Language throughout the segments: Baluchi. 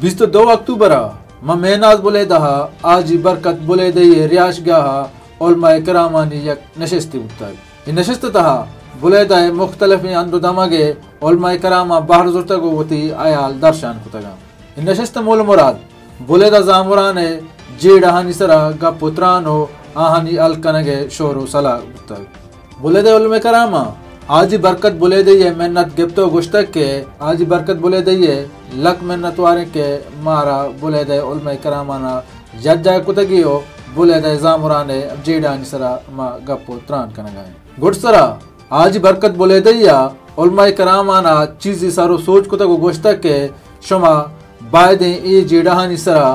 بیست ءُ دو اکتوبر ءَ ماں مہناز بلیدہ ءَ حاجی برکت بلیدئی ءِ رہائشگاہ ءَ علماء کرامانی یک نشستے بوتگ۔ اے نشست ءِ تہا بلیدہ ءِ مختلفیں ہند ءُ دمگ ءِ علماء کراماں بہر زرتگ ءُ وتی ہیال درشان کتگ اَنت۔ اے نشست ءِ مول ءُ مراد بلیدہ زامران ءِ جیڑہانی سرا گپ ءُ تران ءُ آہانی حل کنگ ءِ شور ءُ صلاح بوتگ۔ بلیدہ ءِ علماء کراماں حاجی برکت بلیدئی ءِ منت گپتہ ءُ گوشتگ کہ حاجی برکت بلیدئی ءِ لک منت واریں کہ مارا بلیدہ ءِ علماء کرامانا یکجاہ کتگی ءُ بلیدہ ءِ زامران ءِ جیڑہانی سرا ما گپ ءُ تران کنگا ایں۔ گڈسرا حاجی برکت بلیدئی ءَ علماء کرامانا چیزے سر ءُ سوج کتگ ءُ گوشتگ کہ شما بائدیں اے جیڑہانی سرا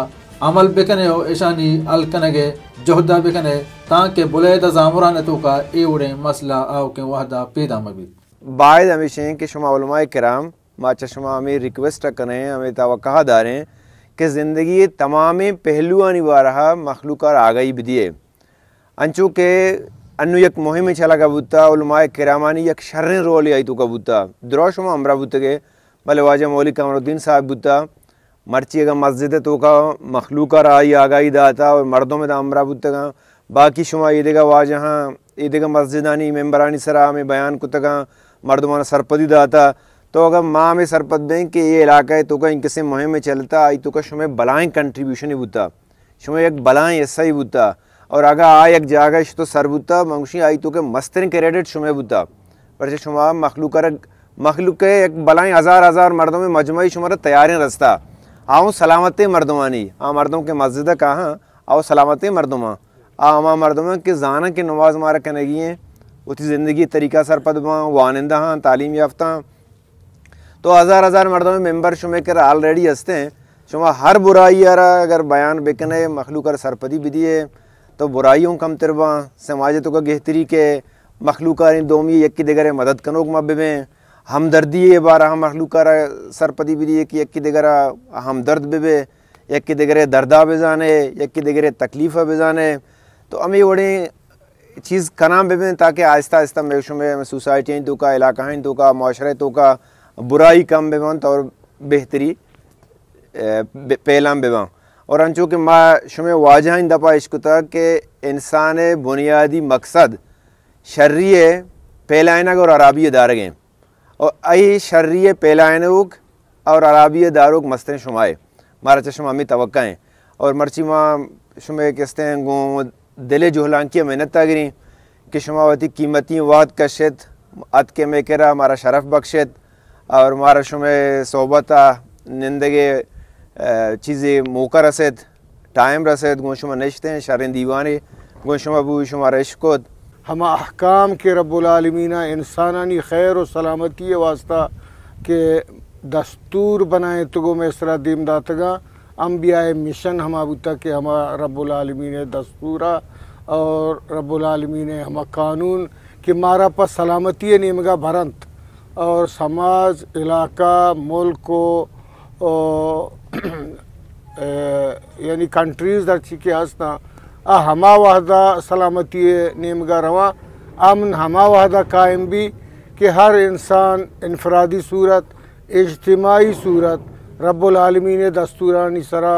عمل بکنے ءُ اشانی حل کنگ ءِ جہدا بکنے، تانکہ بلیدہ زامران ءِ توکا اے وڑیں مسئلہ آؤکیں وہدا پیدا مہ بیت۔ باید ہمیش ایں کہ شما علماء کرام، ما چہ شما ہمے ریکویسٹ ءَ کنیں، ہمے توقع ءَ داریں کہ زندگی ءِ تمامیں پہلوانی بارہ ءَ مخلوق ءَ را آگاہی بدیے۔ انچو کہ انو یک مہمے چلگا بوتا، علماء کرامانی یک شریں رولے آئی توکا بوتا۔ درو شما ہمراہ بوتگے، بلے واجہ مولوی قمر الدین صاحب بوتا۔ مرچی اگاں مسجد ءِ توکا مخلوق ءَ را آئی آگاہی داتا اور مردم ادا ہمراہ بوتگاں، باقی شما ایدگہ واجہاں، ایدگہ مسجدانی ممبرانی سرا ہمے بیان کتگاں، مردماں سرپدی داتا۔ تو اگاں ما ہمے سرپد بیں کہ اے علاقہ ءِ توکا انکسیں مہمے چلتا، آئی توکا شمئے بلائیں کنٹریبیوشنے بوتا۔ شمئے یک بلائیں حصہ ئے بوتا، اور اگاں آ یک جاگہ شتو سر بوتا، من گوشیں آئی توکا مستریں کریڈٹ شمئے بوتا، پرچہ شما مخلوق ءَ را، مخلوق ءِ یک بلائیں ہزار ہزار مردم مجمعی شما را تیاریں رستا۔ آ اوں سلامتیں مردمانی، آ مردم کہ مسجد ءَ کاہاں، آ اوں سلامتیں مردماں۔ آ ہما مردماں کہ زاناں کہ نماز مارا کنگی ایں، وتی زندگی طریقہ سرپد باں، وانندہ ہاں، تعلیم یافتہ ہاں۔ تو ہزار ہزار مردم ممبر شمئے کرا آلریڈی ہستیں۔ شما ہر برائی ءَ را اگر بیان بکنے، مخلوق ءَ را سرپدی بدیے، تو برائی ہوں کمتر باں، سماج ءِ توکا گہتری کئے، مخلوق ءَ را دومی یکی دگرے مدد کنوک ما ببیں، ہمدردی ءِ بارہ ءَ مخلوق ءَ را سرپدی بدیے کہ یکی دگرا ہمدرد ببے، یکی دگرے دردا بزانے، یکی دگرے تکلیف ءَ بزانے۔ تو ہمے وڑیں چیز کنان بہ بنت تاکہ آہستہ آہستہ مئے شمئے ہمے سوسائٹی ءِ توکا، علاقہ ءِ توکا، معاشرہ ءِ توکا برائی کم بہ بنت اور بہتری، اے، بہ-، پیلان بہ بنت۔ اور انچو کہ ما شمئے واجہانی دپا اشکتگ کہ انسان ءِ بنیادی مقصد شری ءِ پیلائینگ اور ہرابی ءِ دارگ ایں۔ اور اے شری ءِ پیلائینوک اور ہرابی ءِ داروک مستریں شمائے۔ مارا چہ شما ہمے توقع ایں۔ اور مرچی ما شمئے کستیں گوں دل ءِ جہلانکی ءَ منت ءَ گریں کہ شما وتی قیمتی وہد کشت، اتک مئے کرا مارا شرف بخشت اور مارا شمئے صحبت ءَ نندگ ءِ، اے، چیزے موقع رست۔ ٹائم رسیت، گوں شما نشتیں، شریں دیوانے گوں شما بوئی، شما را اشکت۔ ہما احکام کہ رب العالمین ءَ انسانانی خیر و سلامتی ءِ واسطہ کہ دستور بنائینتگ و مئے سرا دیم داتگاں، انبیاء ءِ مشن ہما بوتگ کہ ہما رب العالمین ءِ دستور ءَ اور رب العالمین ءِ ہما قانون کہ مارا پہ سلامتی ءِ نیمگا برنت اور سماج، علاقہ، ملک و، و، اے، یعنی کنٹریز در چی کہ ہستاں، آ ہما وہدا سلامتی ءِ نیمگا رواں، امن ہما وہدا قائم بی کہ ہر انسان انفرادی صورت، اجتماعی صورت، رب العالمین ءِ دستورانی سرا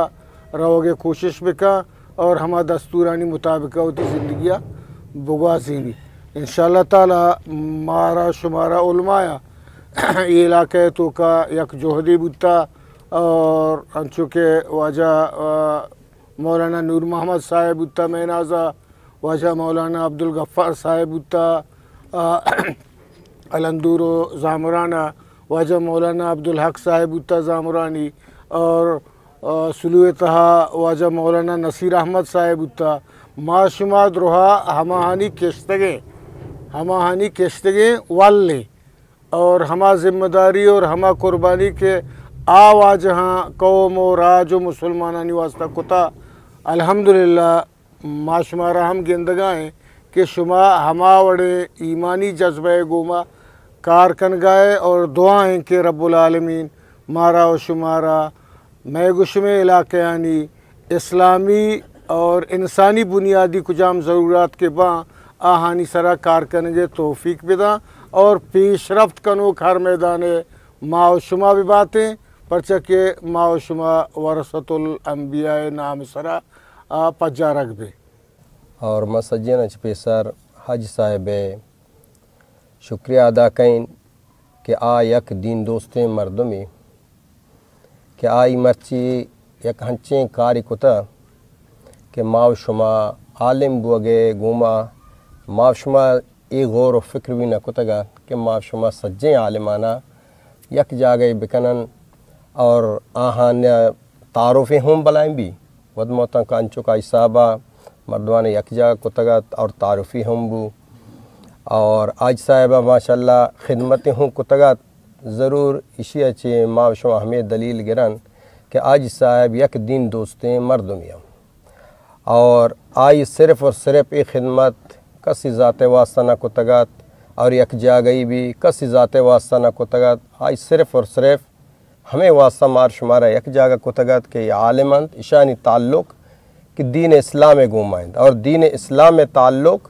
روگ ءِ کوشش بکن اور ہما دستورانی مطابق وتی زندگی ءَ بگوازینی۔ انشاءاللہ تعالی مارا شمارا علماء ءَ اے علاقہ ءِ توکا یک جہدے بوتا اور انچو کہ واجہ، آ، مولانا نور محمد صاحب بوتا مہناز ءَ، واجہ مولانا عبدالغفار صاحب بوتا، آ، الندور و زامران ءَ، واجہ مولانا عبدالحق صاحب بوتا زامرانی اور آ، سلو ءِ تہا واجہ مولانا نصیر احمد صاحب بوتا۔ ما شما درہا ہماہانی کشتگیں، ہماہانی کشتگیں ول ایں اور ہما ذمہ داری اور ہما قربانی کہ آ واجہاں قوم و راج و مسلمانانی واسطہ کتا، الحمدللہ ما شمارا ہم گندگا ایں کہ شما ہما وڑیں ایمانی جذبہ ءِ گوما کار کنگا ایں اور دعا ایں کہ رب العالمین مارا و شمارا مئے گشمیں علاقہانی اسلامی اور انسانی بنیادی کجام ضرورات کہ باں آہانی سرا کار کنگ ءِ توفیق بداں اور پیش رفت کنوک ہر میدان ءَ ما و شما بباتیں۔ پرچا کہ ما و شما ورثۃ الانبیاء نام سرا، آ، پجارگ بیں۔ اور ما سجین چہ پیسر حاجی صاحب شکریہ ادا کئیں کہ آ یک دین دوستیں مردمے کہ آئی مرچی یک ہنچیں کاری کتہ کہ ما و شما عالم بوگے گوما ما و شما اے غور و فکر بھی نہ کتگ ات کہ ما و شما سجیں عالمانا یک جاگہ بکنن اور آہان تعارفی ہم بلائیں بھی۔ ود موتاں کہ انچو کہ آئی صاحبہ مردمان یک جاگہ کتگ ات اور تعارفی ہم بو اور حاج صاحبہ ماشاءاللہ خدمت ہم کتگ ات۔ ضرور اشی ء چہ ما و شما ہمے دلیل گرن کہ حاجی صاحب یک دین دوستیں مردمے انت اور آئی صرف اور صرف اے خدمت کسی ذات واسطہ نہ کتگ ات اور یک جاگہی بھی کسی ذات واسطہ نہ کتگ ات۔ آئی صرف اور صرف ہمے واسطہ مار شمارا یک جاگہ کتگ ات کہ اے عالم انت، اشانی تعلق کہ دین اسلام ء گوما انت اور دین اسلام ء تعلق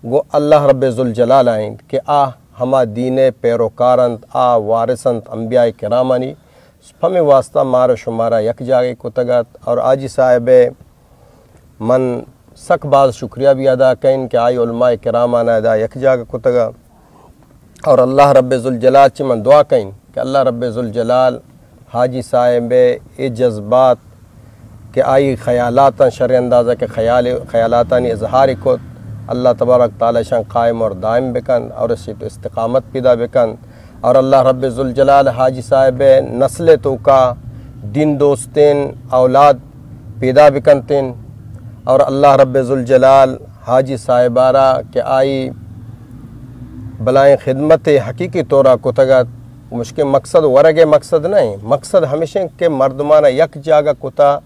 گوں اللہ رب ذوالجلال ء انت کہ آ ہما دین ء پیروکار انت، آ وارث انت انبیاء کرامانی۔ پمے واسطہ مار شمارا یک جاگہ کتگ ات اور حاجی صاحب ء من سک باز شکریہ بھی ادا کئیں کہ آئی علماء کرامانا ادا یک جاگہ کتگ ات۔ اور اللہ رب ذوالجلال چہ من دعا کئیں کہ اللہ رب ذوالجلال حاجی صاحب ء اے جذبات کہ آئی خیالاتاں شر اندازہ کہ خیال، خیالاتانی اظہار کت، اللہ تبارک تعالی شان قائم اور دائم بکن اور اشی تو استقامت پیدا بکن اور اللہ رب ذوالجلال حاجی صاحب ء نسل توکا دین دوستین اولاد پیدا بکنتین اور اللہ رب ذوالجلال حاجی صاحبارا کہ آئی بلائیں خدمت حقیقی طورا کتگ ات۔ مشکل مقصد ورگ مقصد نہ انت، مقصد ہمیش انت کہ مردمانا یک جاگہ کتا،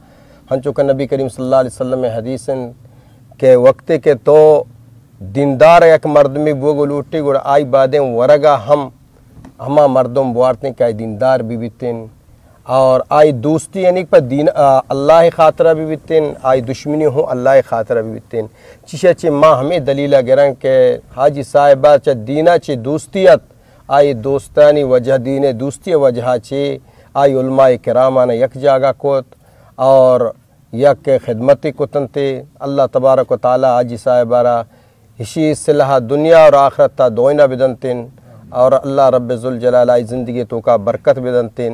ہنچو کہ نبی کریم صلی اللہ علیہ وسلم حدیث انت کہ وقتی کہ تو دیندار یک مردمی بوگ لوٹی گڑا آئی بادیں ورگا ہم ہما مردم بوارتیں کہ آئی دیندار بہ بیتیں اور آئی دوستی یعنی پہ دین، آ، اللہ خاطرہ بہ بیتیں، آئی دشمنی ہوں اللہ خاطرہ بہ بیتیں۔ چیشا چہ ما ہمیں دلیلہ گرن کہ حاجی صاحبہ چہ دینا چہ دوستی ات، آئی دوستانی وجہ دین دوستی وجہ چہ آئی علماء کرامانا یک جاگہ کت اور یک خدمتی کتنتے۔ اللہ تبارک و تعالی حاجی صاحبارا ہشی صلح دنیا اور آخرت تا دوئنا بدنتیں اور اللہ رب ذوالجلال آئی زندگی توکا برکت بدنتیں۔